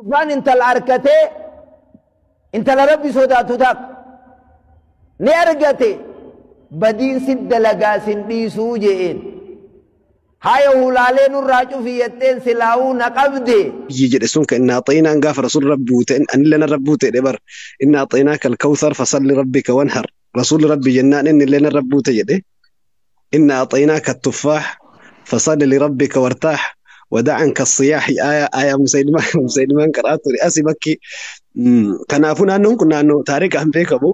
Gurbaan intala arkatee, intala Rabbi sodaatu takka ni argate, badiin si dalagaa sin dhiisuu je'een. Haya, hulaalee nurraa cufi jetteen, silaa'uu na qabde. Biyyi jedhe sun ka innaa xayinaan gaafa rasuul rabbi buute, anillee narra buute jedhe bar. Innaa axaynaaka alkawthar fasalli rabbika wanhar. Rasuulli rabbi jennaan inni illee narra buute jedhe. Innaa axaynaaka tuffaah fasalli lirabbika wartaah wadacanka siyaahi. Aya aya musaylimaan musaylimaan qaraa ture asi bakki. Kanaafuu naannoon kun naannoo taarikaan beekamu.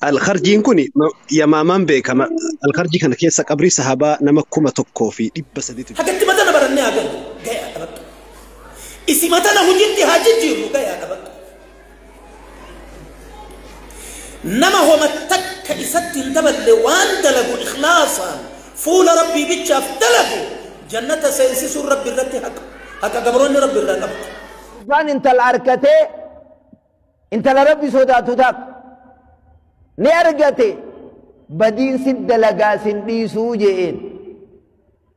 Alkharjiin kun yamaamaan beekama. Alkharjii kana keessa qabrii sahabaa nama 1300tu jira. Hagatti matana barannee haa galu gayaa dha bakka. Isi matana hujitti haa jijjiirru gayaa dha bakka. Nama homa takka isatti hin daballe, waan dalagu ikhlaasaan fuula Rabbii bichaaf dalagu, jannata seensisuun Rabbi irratti haqa. Haqa gabroonni Rabbi irraa qabdu. Gurbaan intala arkatee, intala Rabbi sodaatu takka ni argate, badiin si dalagaa sin dhiisuu je'een.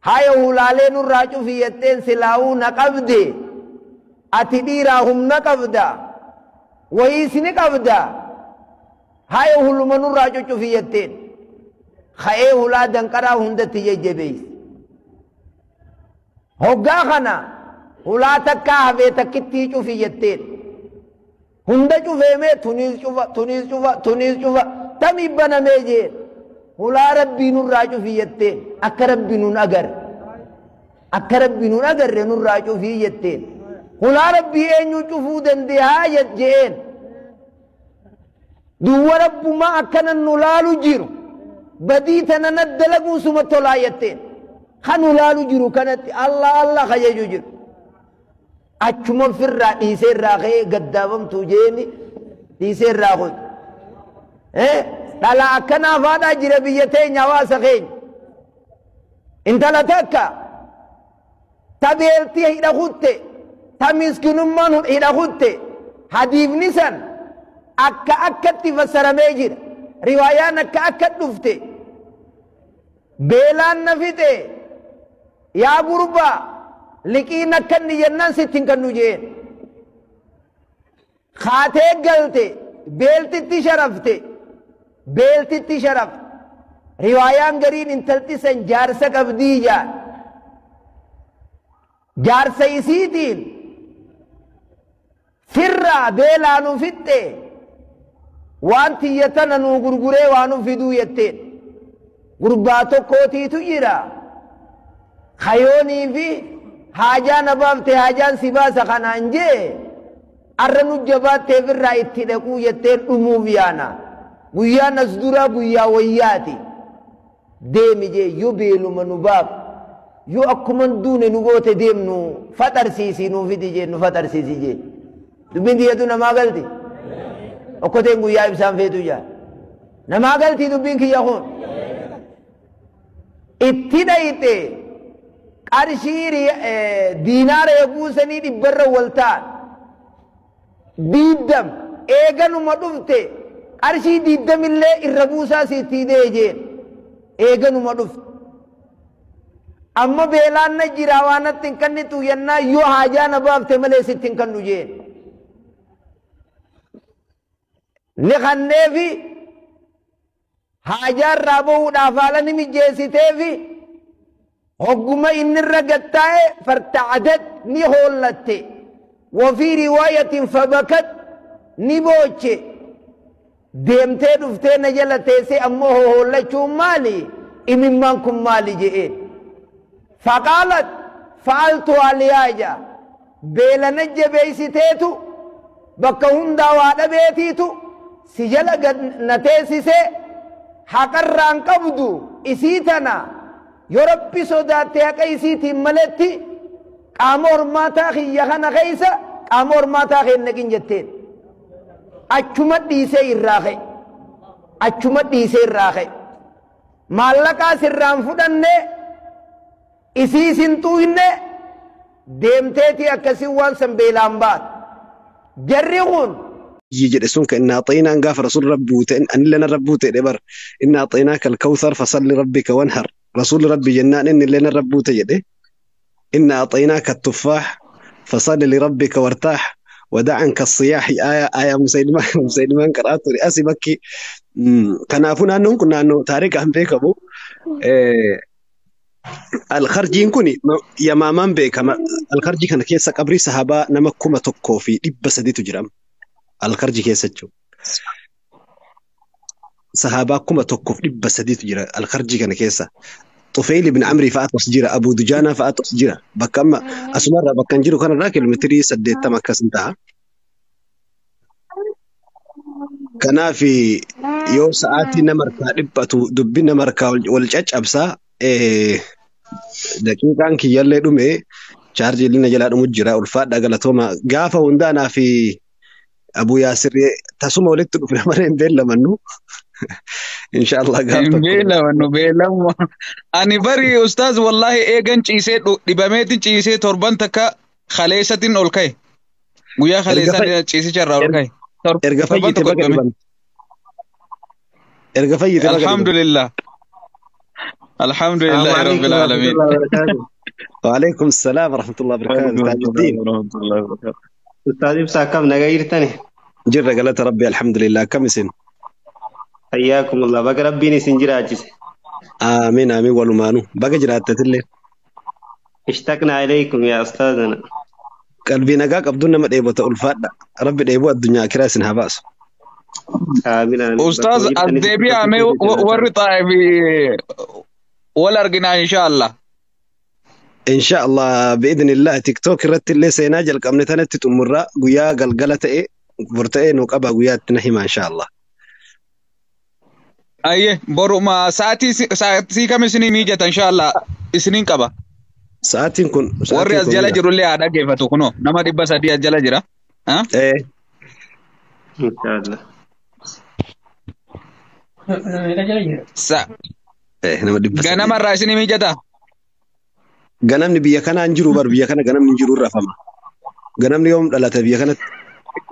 Haya, hulaalee nurraa cufi jetteen, silaa'uu na qabde. Ati dhiiraa humna qabda, wayiis ni qabda, haya huluma nurraa cuccufi jetteen. Ka'ee hulaa danqaraa hundatti jajjabeeyse. Hoggaa kana hulaa takkaa hafee, takkittii cufi jetteen. Hunda cufeemee, tuniis cufa, tuniis cufa, tuniis cufa, tamii banamee jeen. Hulaa Rabbii nurraa cufi jetteen, akka Rabbi nun agarre, akka Rabbi nun agarre nurraa cufii jetteen. Hulaa Rabbii eenyu cufuu dandeehaa je'een. Duwwa Rabbumaa akkana nu laalu jiru, badii tana na dalaguun suma tolaa jetteen. Kan nu laalu jiru kanatti Allah Allah kajeju jiru. Achuma ofirraa dhiisee irraa ka'ee, gaddaafamtuu jeeni dhiisee irraa kun. Dhala akkanaa faadhaa jira biyya teenya, hawaasa keenya. Intala takka ta beeltii hidha kutte, ta miskinummaan hidha kutte, hadiifni san akka akkatti fassaramee jira. Riwaayaan akka akka dhufte, beelaan na fixe yaa gurbaa, liqiin akka inni jennaan sitti hin kennu jeen. Kaatee galte, beeltitti sharafte, beeltitti sharafte. Riwaayaan gariin intalti san jaarsa qabdii jaan. Jaarsa isiitiin firraa beelaa nu fixxe, waan tiyya tana nuu gurguree waa nu fiduu jetteen. Gurbaa tokkootiitu jira. Kayoonii fi haajaa na baafte, haajaan si baasa kanaan jee, arra nu jabaatteef irraa itti dhaquu jetteen, dhumuuf yaana. Guyyaan as duraa guyyaa wayyaati. Deemi jee, yoo beeluma nu baaf, yoo akkuma duune nu goote, deemnu faxarsiisi nuu fidi jee, nu faxarsiisi jee. Dubbiin tiyyatu namaa galti. Okkoteen guyyaa ibsaan feetu jaa. Namaa galti dubbiin kiyya kun. Itti dhayxe, qarshii diinaara eeguusanii dhibbarra wal ta'an. 20 eeganuma dhufte, qarshii 20llee irra buusaa sitti hidhee jeen. Eeganuma dhufte. Amma beelaan na jira, waan natti hin kennitu yennaa, yoo haajaa na baafte malee sitti hin kennu jeen. Ni kanneefi, haajaa irraa bahuudhaaf haala ni mijeessiteefi. Hogguma inni irra gattaa'e, farta'adat, ni hoollatte. Wafii riwaayatiin fabakat, ni booche. Deemtee dhuftee na jala teessee, ammoo hohollachuun maali? Imimmaan kun maali je'een. Faqaalat fa'altu aliyaaja. Beela na jabeessiteetu, bakka hundaa waa dhabeetiitu si jala gad na teessisee, haqarraan qabdu isii tana, yoo Rabbi sodaatte haqa isiitiin maletti qaama hormaataa kiyya kana keessa qaama hormaataa kee hin naqin jetteen. Achuma dhiisee irraa ka'e. Achuma dhiisee irraa ka'e. Maallaqaa sirraan fudhanne, isii sin xuuyne, deemteeti akkasii waan san beelaan baate. Jarri kun Biyyi jedhe sun ka innaa xayinaan gaafa rasuul rabbi buute, anillee narra buute jedhe bar. Innaa axaynaaka alkawthar fasalli rabbika wanhar. Rasuulli rabbi jennaan inni illee narra buute jedhe. Innaa axaynaaka tuffaah Fasalli lirabbika wartaah wada anka siyaahi aya aya Musaylimaan Musaylimaan qaraa ture asi bakki. Kanaafuu naannoon kun naannoo taarikaan beekamu. Alkharjiin kun yamaamaan beekama. Alkharjii kana keessa qabrii sahabaa nama 1300tu jira. Alkharjii keessa jechuudha. Sahabaa 1300tu jira alkharjii kana keessa. Tufayl ibn Amrii fa'aatu as jira. Abuu Dujaanaa fa'aatu as jira. Bakka amma asumarraa bakka hin jiru kanarraa kiiloomeetirii 80 akkas hin ta'a. Kanaaf yoo sa'aatii nama harkaa dhiphatu dubbiin nama harkaa wal caccabsaa, daqiiqaan kiyyallee dhume, chaarjii illee na jalaa dhumu jira. Ulfaadha, galatooma. Gaafa hundaa anaa fi Abuu Yaasir tasuma walitti dhufne malee hin beellamannu. Inshaallah gaaf Hin tokko. beelamannu beelamuma. Ani bari ustaaz wallahi eegan ciisee dhibameetin ciisee torban takka kaleessatin ol ka'e. Guyyaa Erga kaleessaan ciisicha irraa ol ka'e. Erga Torban fayyite tokko baga dhibame. dhibamte. Erga fayyite baga dhibamte. Alhamdulillah. Alhamdulillah السلام عليكم rabbil ورحمة alamin. الله وبركاته. وعليكم السلام ورحمة الله وبركاته. تاج الدين. ورحمة الله وبركاته. أستاذ إبسا كم نغيرتني؟ جرة قالت ربي الحمد لله. كم سن؟ حياكم الله، بقى ربيني سنجراجس. آمين آمين. ولمانو بقى جرات الليل. اشتقنا إليكم يا أستاذنا. قلبي نقاك أبدون ما ديبو الفادة ربي ديبو الدنيا كراسن هباس. آمين آمين. Ustaaz بقى as وجرتني deebi'aa mee warri xaa'ifi wal arginaa inshaallah. إن شاء الله بإذن الله تيك توك رت اللي سيناجل قمنا تنت تمرة قيا قلقلة إيه برتئ نوقبها قيا تنهي إن شاء الله. Ayyee, boruma sa'aatii kam isinii mijata inshaallah isiniin qaba. Sa'aatiin kun Warri sa'aatiin as kun jala mina. Jirullee haa dhaggeeffatu, kunoo nama 300 as jala jira. Ah? إيه. إن شاء الله. Sa إيه، nama 300. Ganamarraa isinii mijata? Ganamni biyya kana hin jiru bar, biyya kana ganamni hin jiru, rafama. Ganamni yoom dhalate biyya kanatti?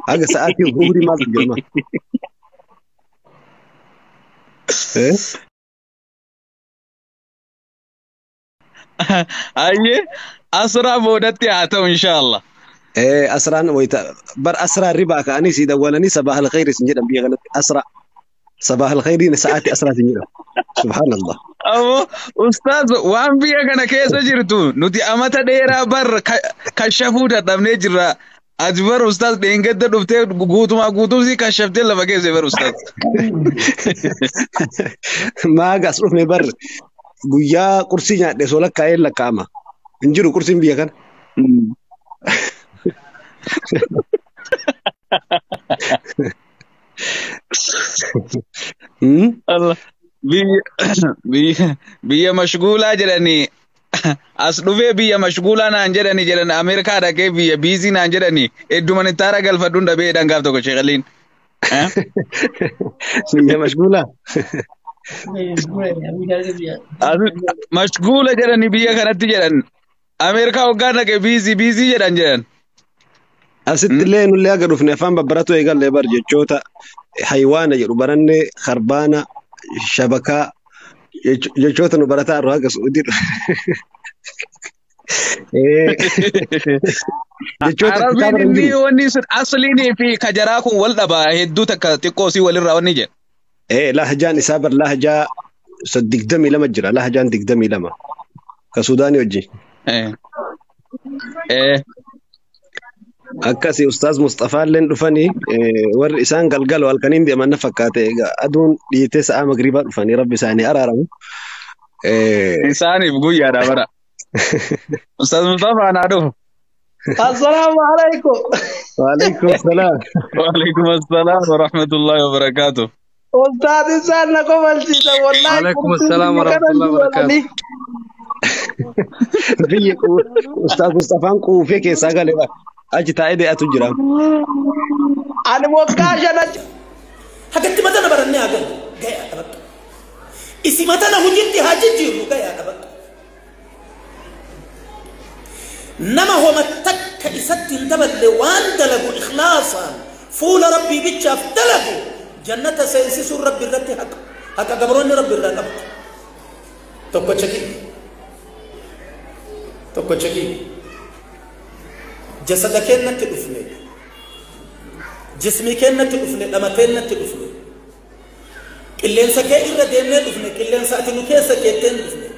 Haga sa'aatii zuhurii maaltu jirma? Eh? Ayyee, asraa boodatti haa ta'u inshaallah. Eh, asraan wayita bar asraa ribaa ka'anii sii dawwalanii sabaa alkhayri sin jedhan biyya kanatti asra sabaa alkhayriin sa'aatii asraa sin jedhan. Subhaanallah. Ammoo ustaaz, waan biyya kana keessa jirtu nuti amata dheeraa bar kashafuu dadhabnee jirra. Ati bar ustaaz dheengadda dhuftee guutumaa guutumsi kashaftee lafa keessa bar ustaaz. Maaga as dhufne bar guyyaa qursii nyaadhe soo lakkaa'ee lakkaa'ama. Hin jiru qursiin biyya kana. Allah. Biyya mashguulaa jedhanii as dhufee biyya mashguulaa naan jedhanii jedhan, Ameerikaa dhaqee biyya busy naan jedhanii hedduman ittaara galfadhuun dhabee jedhan gaaf tokko sheekaliin. Biyya mashguulaa. Mashguula jedhanii biyya kanatti jedhan, Ameerikaa hoggaa dhaqee busy busy jedhan jedhan. Asitti illee nullee haga dhufne afaan babbaratu eegallee bar, jechoota haywaana jedhu baranne, karbaana, shabakaa, jechoota nu barataa irraa haga Suudii dhufe. Jechoota Arabiin kitaaba hin inni jiru. Wanni sun asliinii fi kajaraa kun wal dhaba hedduu takka xiqqoo sii walirraa wanni jedha. Lahjaan isaa bar lahjaa 22 jira, lahjaan 22 ka Suudaanii wajjin. Akkasi Ustaaz Mustafaalleen dhufanii, warri isaan galgala halkaniin deeman na fakkaate, egaa aduun dhiitee sa'a magriibaa dhufanii, rabbi isaanii araaramu. Isaaniif guyyaadha bara. Ustaaz Mustafaa naa dhufu. السلام عليكم. وعليكم السلام. وعليكم السلام ورحمة الله وبركاته. أستاذ إنسان نقبل والله. وعليكم السلام ورحمة الله وبركاته. Biyya Ustaaz Mustafaan quufee keessaa gale bara. Achi taa'ee dee'atu jira. أنا وكاشة. Hagatti matana barannee haa galu gayaadha bakka. Isi matana hojiitti haa jijjiirru gayaadha bakka. Nama homa takka isatti hin daballe waan dalagu ikhlaasaan fuula rabbii bichaaf dalagu jannata seensisuun rabbi irratti haqa haqa gabroonni rabbi irraa qabdu. Tokkocha kiyya. Tokkocha kiyya. Jasada keenyatti dhufne, jismii keenyatti dhufne, dhamateennatti dhufne, qilleensa kee irra deemnee dhufne, qilleensa ati nu keessa keetteen dhufne,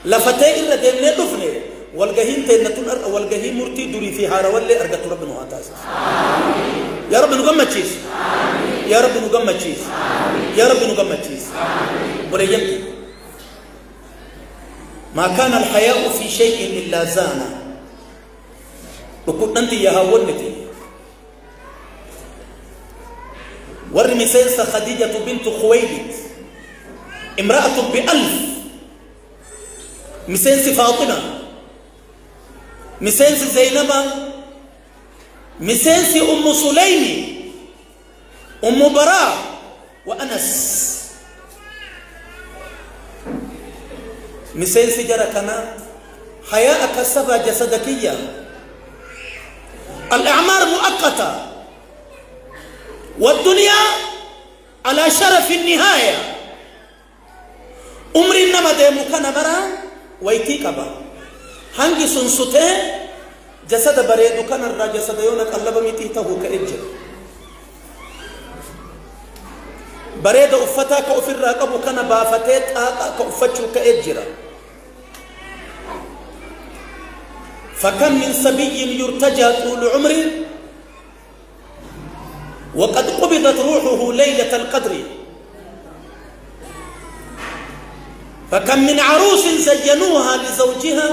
lafatee irra deemnee dhufne. Walgahiin teennatun har'a walgahii murtii durii fi haarawallee argattu Rabbi nu haa taasisu. Yaa Rabbi nu gammachiisi. Yaa Rabbi nu gammachiisi. Yaa Rabbi nu gammachiisi. Obboleeyyan kiyya. ما كان الحياء في شيء إلا زانه. Dhukkubdhan tiyya haawwanni tiyya. Warri miseensa Khadiijatu bintu Khuwaylid, imra'atu bi'alf, miseensi Faaxima, miseensi Zaynaba, miseensi Ummu Sulaymi, Ummu Baraa wa Anas. Miseensi jara kanaa hayaa kasabaa jasada kiyya. الأعمار مؤقتة والدنيا على شرف النهاية. عمري إنما ديمو كان برا ويتيكبا هنجي سنسوتين جسد بريدو كان الرا جسد يونك الله بميتيته كإجل بريد أفتا كأفر راقبو كان بافتيت آقا كأفتشو كإجرا. فكم من سبي يرتجى طول عمره وقد قبضت روحه ليلة القدر. فكم من عروس زينوها لزوجها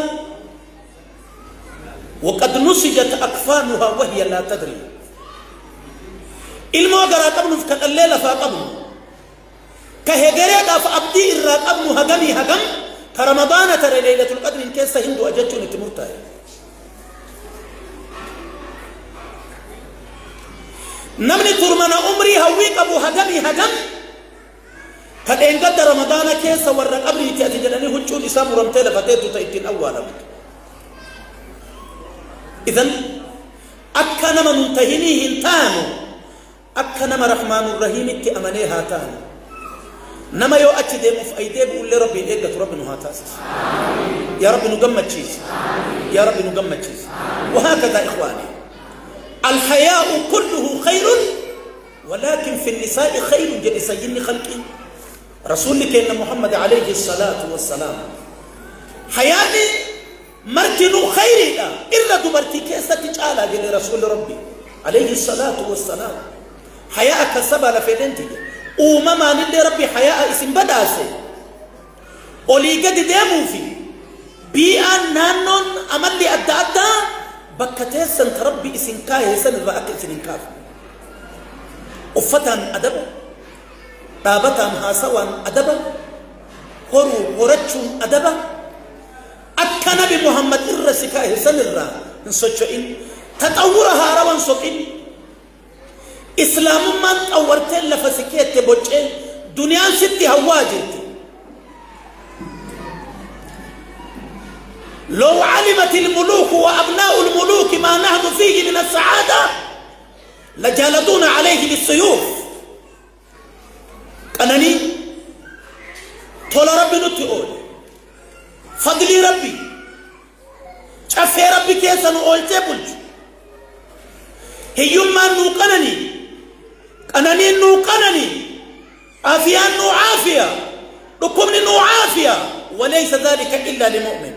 وقد نسجت أكفانها وهي لا تدري. ilmoo garaa qabnuuf kan dhallee lafaa qabnu, ka hegereedhaaf abdii irraa qabnu hagamii hagam ka Ramadaana tare Laylatul Qadriin keessa hin du'a jechuun itti murtaa'e. Namni turmana umrii hawwii qabu hagamii hagam ka dheengadda Ramadaana keessa warra qabriiti ati jedhanii huccuun isaa muramtee lafateettu ta ittiin awwaalamtu. Idan akka nama nun tahinii hin taanu, akka nama Rahmaanur Rahiimitti amanee haa taanu. Nama yoo achi deemuuf ay deebi'ullee Rabbiin eeggatu Rabbi nu haa taasisu. Yaa Rabbi nu gammachiisi. Yaa Rabbi nu gammachiisi. وهكذا إخواني الحياء كله خير ولكن في النساء خير جل سيدني خلقي رسولك إن محمد عليه الصلاة والسلام. حياني مرتن خير إلا دبرتي كيسة تجعل جل رسول ربي عليه الصلاة والسلام. حياءك سبا لفيدنتي ومما نلي ربي حياء اسم بداسي ولي قد ديمو في بيئة نانون أملي أدى أدى بكتيسن تربي اسم كاهي سن رأك اسم كاف أفتان أدبا رابطان هاسوان أدبا هرو هرتشون أدبا أكا نبي محمد إرسي كاهي سن الرا نسوچو إن تطورها روان سوكين إسلام من أورتين لفسكيت بوجه دنيا ستي هواجرت. لو علمت الملوك وأبناء الملوك ما نحن فيه من السعادة لجالدونا عليه بالسيوف. أنني طول ربي نتقول فضلي ربي شفي ربي كيسا نقول تبلج هيوما نوقنني قنني نوقنني عافية نو عافية ركمني نو عافية وليس ذلك إلا لمؤمن.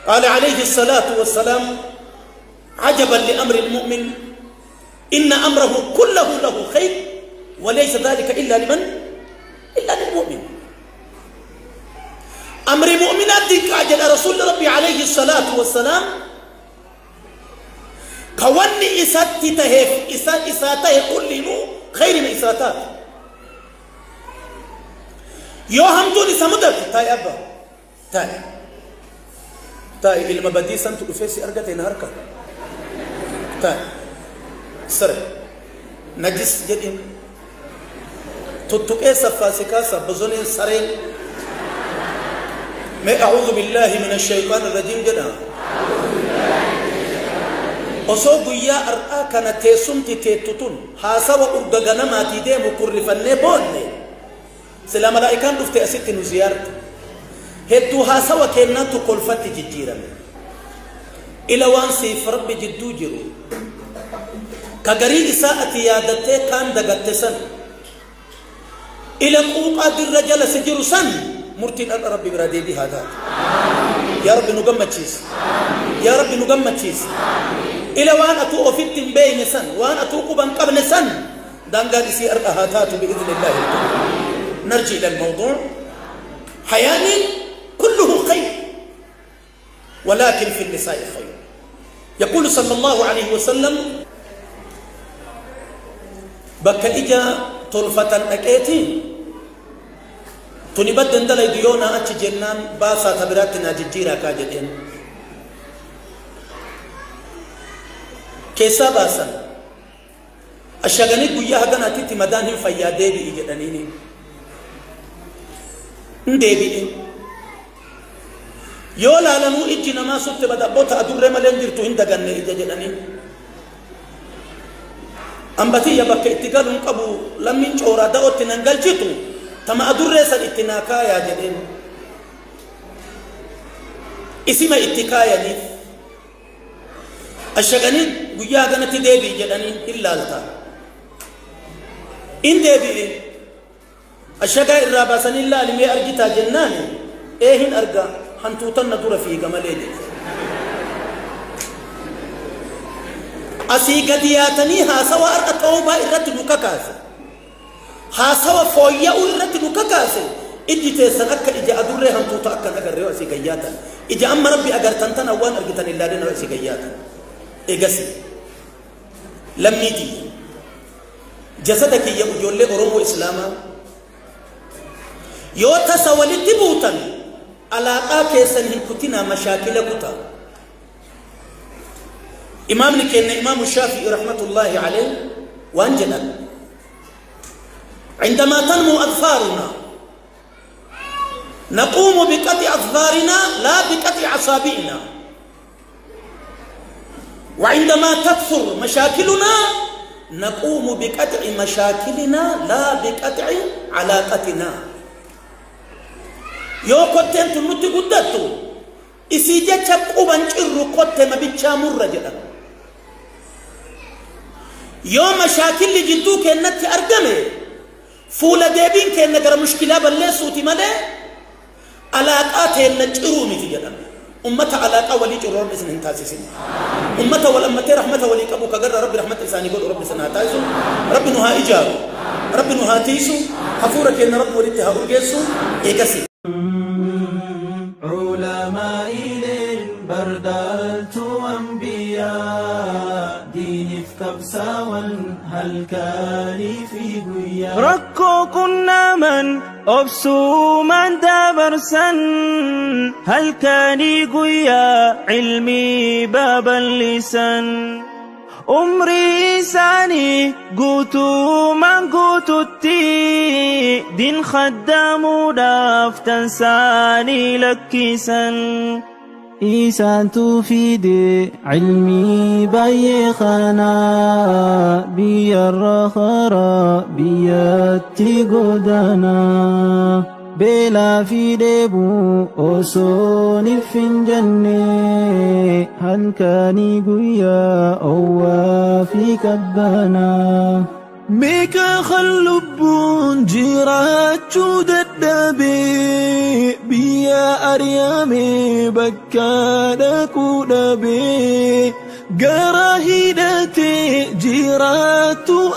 قال عليه الصلاة والسلام عجبا لأمر المؤمن إن أمره كله له خير وليس ذلك إلا لمن؟ إلا للمؤمن. أمر مؤمنات ديك أجل رسول ربي عليه الصلاة والسلام كوني إساتي تهف إساته كل نو خير من إساتات يو همتون إسامدك تاي أبا تاي تاي المبادئ سنتو أفسي أرجتين هركا تاي سر نجس جدين تتوكي سفاسكا سبزونين سرين ما أعوذ بالله من الشيطان الرجيم جدا osoo guyyaa har'aa kana teessumti teettu tun haasawa urga ganamaatii deemu kurrifannee boonne sila malaa'ikaan dhufte asitti nu ziyaarte hedduu haasawa kennaantu kolfatti jijjiirame. Ila waan siif rabbi jidduu jiru ka garii isaa ati yaadattee kaan dagatte san ila quuqaa dirra jala si jiru san murtiin har'a rabbi biraa deebii haa taatu. Yaa rabbi nu gammachiisi. Yaa rabbi nu gammachiisi. Ila waan atuu ofitti hin beeyne san waan atuu quba hin qabne san daangaan isii har'a haa taatu bi'idhnillaahi. نرجع إلى الموضوع. حياني كله خير ولكن في النساء خير. يقول صلى الله عليه وسلم بك إجا طلفة أكيتي تنبدن دلي ديونا أتش جنان باسا تبراتنا ججيرا كاجدين كيسا باسا الشغني قياها قنا تيتي مدانهم فيا ديبي إجدانيني deebi'e yoo laalanuu ijji namaa sutte bada abboota adurree malee hin jirtu hin daganne ija jedhanii ambatiyya bakka itti galuun qabu lammiin cooraa da'ootti nan galchitu tama adurree san itti naa kaayaa jedheen isima itti kaayaniif ashaganii guyyaa ganatti deebi'i jedhanii hin laalta in deebi'e ashagaa irraa baasanii laalimee argitaa jennaan ee hin arga hantuutan na dura fiiga malee jedhe. Asii gadi yaatanii haasawa har'a tawbaa irratti nu kakaase haasawa fooyya'uu irratti nu kakaase ijji teessan akka ija adurree hantuuta akkan agarree yoo asii gayyaatan ija amma rabbi agartan tana waan argitan hin laalin yoo asii gayyaatan. Eegasi lammiitii jasada kiyya ijoollee Oromoo Islaamaa yoo tasa walitti buutan alaaqaa keessan hin kutinaa mashaakila kutaa. Imaamni keenya Imaamu Shaafi'i rahmatullaahi alayhi waan jedhan عندما تنمو أظفارنا نقوم بقطع أظفارنا لا بقطع أصابعنا وعندما تكثر مشاكلنا نقوم بقطع مشاكلنا لا بقطع علاقتنا. Yoo kotteen tun nutti guddattu isii jecha quban cirru kottema bichaa murra jedhama. Yoo mashaakilli jidduu kennatti argame fuula deebiin kenna gara mushkilaa balleessuuti malee alaaqaa teenna ciruu miti jedhama. Ummata alaaqaa walii ciruu rabbi isin hin taasisin. Ummata wal ammatee rahmata walii qabu kagarra rabbi rahmata isaanii godhu rabbi isin haa taasisu. Rabbi nu haa ijaaru. Rabbi nu haa tiisu. Hafuura kenna rabbi walitti haa urgeessu. Eegasi. علماء بردلت أنبياء دين افتبسا هل كان في قيا ركو كنا من أبسو من دابرسا هل كان قيا علمي باب اللسان عمري إساني قوتو من قوتو التي دين خدامو دافتن ساني لكيسا إيسان تفيد علمي بايخنا بي الرخرا بياتي قدنا بلا في ديبو أوسوني فنجني هل كاني قويا أو في كبانا ميكا خلبون جيراتشو ددبي بيا أريامي بكانا كودبي قراهيدتي جيراتو.